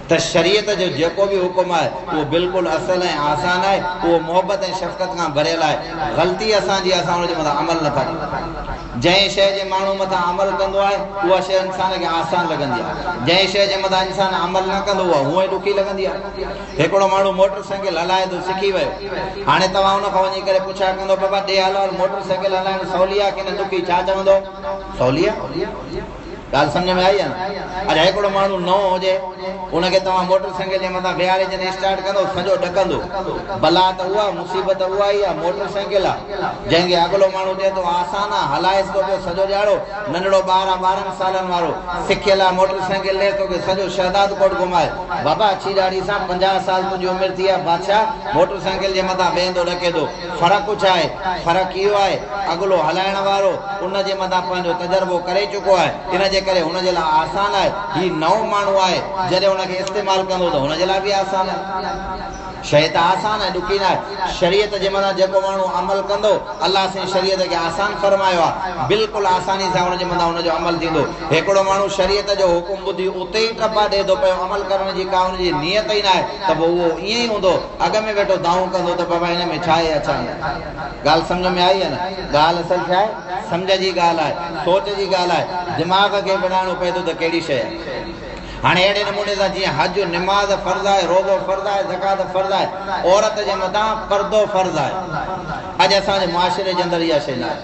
ته شريعت جو جيڪو به حڪم آهي، اهو بلڪل اصل ۽ آسان آهي، اهو محبت ۽ شفقت کان ڀريل آهي. غلطي اسان جي آهي، اسان ان جي مٿان عمل نه ٿا ڪيون. جنهن شيء جي ماڻهو مٿان عمل ڪندو آهي، اها شيء انسان کي آسان لڳندي آهي. جنهن شيء جي مٿان انسان عمل نه ڪندو، اها هونئن ئي ڏکي لڳندي آهي. هڪڙو ماڻهو موٽر سائيڪل هلائي ٿو، سکي ويو. هاڻي توهان ان کان وڃي ڪري پڇا ڪندو، بابا ڏي حال احوال، موٽر سائيڪل هلائڻ سولي آهي ڪي نه ڏکي؟ ڇا چوندو؟ سولي آهي. ڳالهه سمجهه ۾ آئي يا نه؟ اڇا هڪڙو ماڻهو نئون هجي، ان کي توهان موٽر سائيڪل جي مٿان ويهاري جڏهن اسٽارٽ ڪندو، سڄو ڏڪندو. بلا ته اها، مصيبت اها ئي آ، موٽر سائيڪل آ، جنهن کي اڳلو ماڻهو چئي ٿو آسان آ، هلائيس ٿو پيو سڄو ڏهاڙو، ننڍڙو ٻار آ 12 سالن وارو، سکيل آ، موٽر سائيڪل ڏيس توکي سڄو شهداد ڪوٽ گهمائي. بابا اڇي ڏاڙهي سان 50 سال تنهنجي عمر ٿي آ، بادشاهه موٽر سائيڪل جي مٿان ويهندو ڏڪي ٿو. فرق ڇا آهي؟ فرق اهو آهي، اڳلو هلائڻ وارو ان جي مٿان پنهنجو تجربو ڪري چڪو آهي، ان جي ڪري هن جي لاء آسان آهي. هي نئون ماڻهو آهي، جڏهن ان کي استعمال ڪندو ته هن جي لاء به آسان آهي. شيء ته آسان آهي، ڏکي ناهي. شريعت جي مٿان جيڪو ماڻهو عمل ڪندو، الله سائين شريعت کي آسان فرمايو آهي، بلڪل آساني سان ان جي مٿان ان جو عمل ٿيندو. هڪڙو ماڻهو شريعت جو حڪم ٻڌي اتي ئي ٽپا ڏئي ٿو پيو، عمل ڪرڻ جي ڪا ان جي نيت ئي ناهي ته پوء اهو ائين ئي هوندو، اڳ ۾ ويٺو دانهون ڪندو ته بابا هن ۾ ڇا آهي يا ڇا ناهي. ڳالهه سمجهه ۾ آئي يا نه؟ ڳالهه اصل ڇا آهي؟ سمجهه جي ڳالهه آهي، سوچ جي ڳالهه آهي، دماغ کي وڙهائڻو پئي ٿو ته ڪهڙي شيء آهي. هاڻي اهڙي نموني سان جيئن حج، نماز فرض آهي، روزو فرض آهي، زڪوات فرض آهي، عورت جي مٿان پردو فرض آهي. اڄ اسان جي معاشري جي اندر اها شيء ناهي.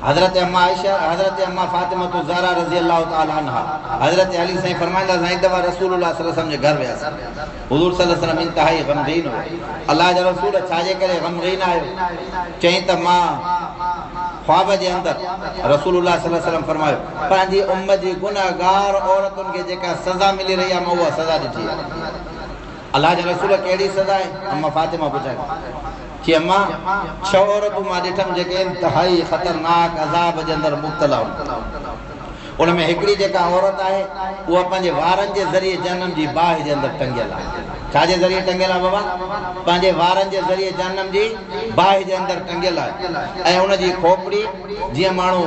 حضرت اما عائشه، حضرت اما فاطمة الزهرا رضي الله تعالٰي عنها، حضرت علي سائين فرمائن ٿا، اسان هڪ دفعه رسول الله صلي الله عليه وسلم جي گهر وياسين. حضور صلي الله عليه وسلم انتهائي غمگين هيا. الله جا رسول ڇا جي ڪري غمگين آهيو؟ چيائين ته مان خواب جي اندر رسول الله صلي الله عليه وسلم فرمايو، پنهنجي امت جي گنهگار عورتن کي جيڪا سزا ملي رهي آهي مان اها سزا ڏٺي آهي. الله جا رسول ڪهڙي سزا آهي؟ اما فاطمه پڇا ڪئي. چي اما ڇهه عورتون مان ڏٺم جيڪي انتهائي خطرناڪ عذاب جي اندر مبتلا هيون. ان ۾ هڪڙي جيڪا عورت آهي اها پنهنجي وارن جي ذريعي جهنم جي باهه جي اندر ٽنگيل آهي. ڇا جي ذريعي ٽنگيل آهي بابا؟ پنهنجي وارن جي ذريعي جهنم جي باهه جي اندر ٽنگيل آهي ۽ ان جي کوپڙي جيئن ماڻهو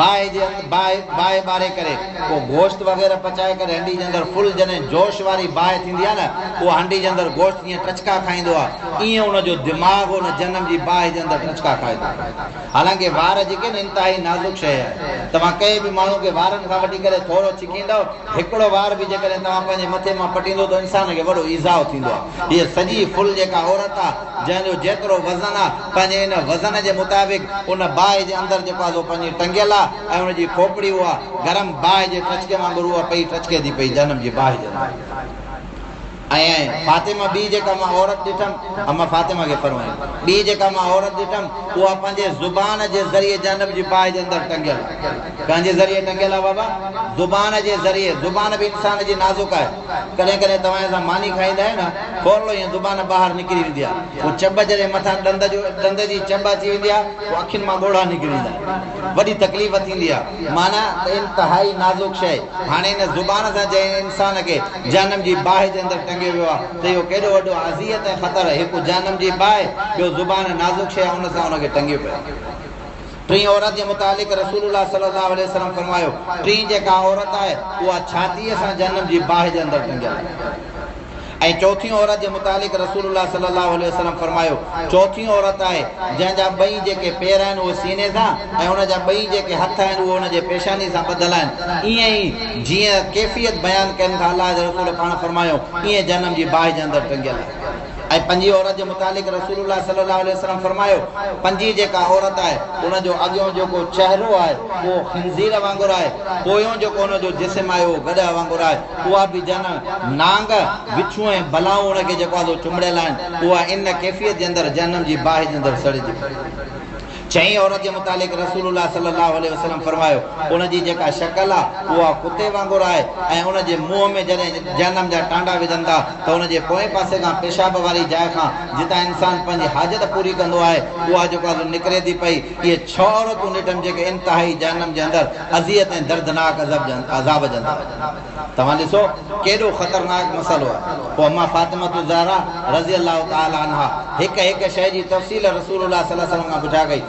باهه جي باهه باهه ٻاري ڪري پوء گوشت وغيره پچائي ڪري هنڊي جي اندر فل جڏهن جوش واري باهه ٿيندي آهي نه اها هنڊي جي اندر گوشت جيئن ٽچڪا کائيندو آهي ائين ان جو دماغ ان جهنم جي باهه جي اندر ٽچڪا کائي ٿو. حالانڪه وار جيڪي آهن انتهائي نازڪ شيء آهي. توهان ڪنهن به ماڻهو کي وارن کان وٺي ڪري ٿورو ڇڪيندؤ، هڪڙو وار به جيڪڏهن توهان پنهنجي مٿي مان پٽيندو ته انسان کي وڏو ايذاء ٿيندو آهي. هيء سڄي فل جيڪا عورت آهي، جنهن جو جيترو وزن آهي، پنهنجي ان وزن جي مطابق ان باهه جي اندر جيڪو آهي سو پنهنجي ٽنگيل آهي ۽ ان جي کوپڙي اها گرم باهه جي ٽچڪي وانگر اها پئي ٽچڪي ٿي پئي جهنم جي باهه جي اندر. ۽ فاطمه ٻي جيڪا مان عورت ڏٺم، اما فاطمه کي فرمايو، ٻي جيڪا مان عورت ڏٺم، اها پنهنجي زبان جي ذريعي جهنم جي باهه جي اندر ٽنگيل آهي. ڪنهن جي ذريعي ٽنگيل آهي بابا؟ زبان جي ذريعي. زبان به انسان جي نازڪ آهي. ڪڏهن ڪڏهن توهان اسان ماني کائيندا آهيون نه، ٿورڙو ائين زبان ٻاهر نڪري ويندي آهي. پوء چٻ جڏهن مٿان ڏند جو ڏند جي چٻ اچي ويندي آهي، پوء اکين مان ڳوڙها نڪري ايندا آهن. وڏي تڪليف ٿيندي آهي. معنيٰ ته انتهائي نازڪ شيء. هاڻي ان زبان سان جنهن انسان کي جهنم جي باهه جي اندر ٽنگيو ويو آهي ته اهو ڪيڏو وڏو اذيت ۽ خطر آهي. هڪ جهنم جي باهه، ٻيو زبان نازڪ شيء آهي ان سان ان کي ٽنگيو پيو آهي. ٽين عورت جي متعلق رسول الله صلي الله عليه وسلم فرمايو، ٽين جيڪا عورت آهي اها ڇاتيء سان جهنم جي باهه جي اندر ٽنگيل آهي. ۽ چوٿين عورت جي متعلق رسول الله صلي الله عليه وسلم فرمايو، چوٿين عورت آهي، جنهن جا ٻئي جيڪي پير آهن اهي سيني سان ۽ ان جا ٻئي جيڪي هٿ آهن اهي ان جي پيشاني سان ٻڌل آهن، ائين ئي جيئن ڪيفيت بيان ڪين ٿا الله جي رسول پاڻ فرمايو، ائين جهنم جي باهه جي اندر ٽنگيل آهي. ۽ پنجين عورت جي متعلق رسول الله صلي الله عليه وسلم فرمايو، پنجين جيڪا عورت آهي، ان جو اڳيون جيڪو چهرو آهي اهو خنزير وانگر آهي، پويون جيڪو ان جو جسم آهي اهو گڏهه وانگر آهي، اها به ڄڻ نانگ، وڇون ۽ بلائون ان کي جيڪو آهي سو چنبڙيل آهن، اها ان ڪيفيت جي اندر جهنم جي باهه جي اندر سڙجي پئي. ڇهين عورت جي متعلق رسول الله صلي الله عليه وسلم فرمايو، ان جي جيڪا شڪل آهي اها ڪتي وانگر آهي ۽ ان جي منهن ۾ جڏهن جهنم جا ٽانڊا وجهن ٿا ته ان جي پوئين پاسي کان پيشاب واري جاء کان جتان انسان پنهنجي حاجت پوري ڪندو آهي اها جيڪو آهي سو نڪري ٿي پئي. اهي ڇهه عورتون ڏٺم جيڪي انتهائي جهنم جي اندر اذيت ۽ دردناڪ عذاب جي اندر آهن. توهان ڏسو ڪيڏو خطرناڪ مسئلو آهي. پوء اما فاطمة الزهراء رضي الله تعالٰي عنها هڪ هڪ شيء جي تفصيل رسول الله صلي الله عليه وسلم کان پڇا ڪئي.